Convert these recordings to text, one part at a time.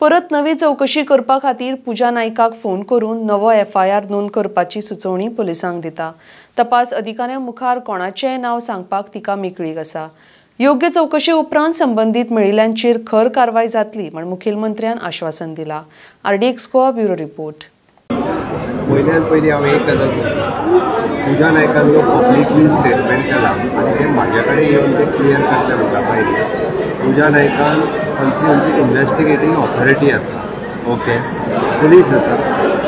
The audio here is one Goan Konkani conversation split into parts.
परत नवी चवकशी करपा खातीर पूजा नायकाक फोन करून नवो एफआयआर नोंद करपाची सुचोवणी पुलिसांक दिता. तपास अधिकाऱ्यां मुखार कोणाचेय नांव सांगपाक तिका मेकळीक आसा. योग्य चवकशे उपरांत संबंदीत मेळिल्ल्यांचेर खर कारवाय जातली म्हण मुखेलमंत्र्यान आश्वासन दिला. RDX Goa bureau report. पयल्यान पयलीं हांव एक गजाल करता, पूजा नायकान जो पब्लिकली स्टेटमेंट केला आनी तें म्हाज्या कडेन येवन तें क्लियर करचें म्हणटा पयलीं, पूजा नायकान खंयची इन्वेस्टिगेटींग ऑथॉरिटी आसा, ओके, पुलीस आसा.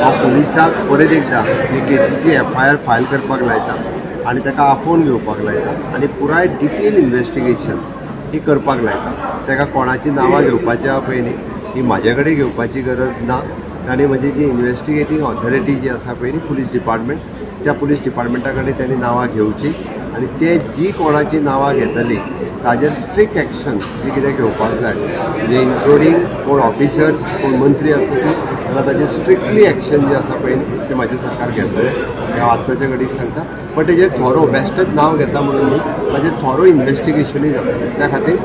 हांव पुलिसाक परत एकदां हे केसीची एफआयआर फायल करपाक लायता आनी ताका आफोवन घेवपाक लायता आनी पुराय डिटेल इन्वेस्टिगेशन ही करपाक लायता. ताका कोणाची नांवां घेवपाची आहा पळय ती म्हाज्या कडेन घेवपाची गरज ना. ताणें म्हजी जी इन्वेस्टिगेटींग ऑथॉरिटी जी आसा पळय पुलीस डिपार्टमेंट, त्या पुलीस डिपार्टमेंटा कडेन ताणें नांवां घेवची आनी ते जी कोणाची नांवां घेतली ताजेर स्ट्रिक्ट एक्शन जी कितें घेवपाक जाय, म्हणजे इन्क्लुडींग कोण ऑफिसर्स कोण मंत्री आसा जाल्यार ताजेर स्ट्रिक्टली एक्शन जे आसा पळय तें म्हाजें सरकार घेतलें हें हांव आत्ताच्या घडीक सांगता. बट तेजेर थोरो बेश्टेच नांव घेता म्हणून न्ही, ताजेर थोरो इन्वेस्टिगेशनूय जाता. त्या खातीर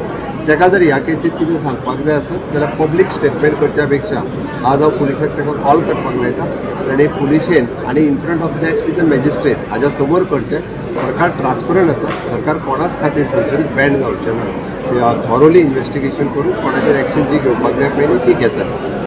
ताका जर ह्या केसीत कितें सांगपाक जाय आसत जाल्यार पब्लीक स्टेटमेंट करच्या पेक्षा आज हांव पुलिसाक ताका कॉल करपाक लायता आनी पुलिशेन आनी in front of the next magistrate हाज्या समोर करचें. सरकार ट्रान्सपरंट आसा, सरकार कोणाच खातीर खंय बँड जावचें ना. थॉरोली इन्वेस्टिगेशन करून कोणाचेर एक्शन जी घेवपाक जाय पळय ती घेतले.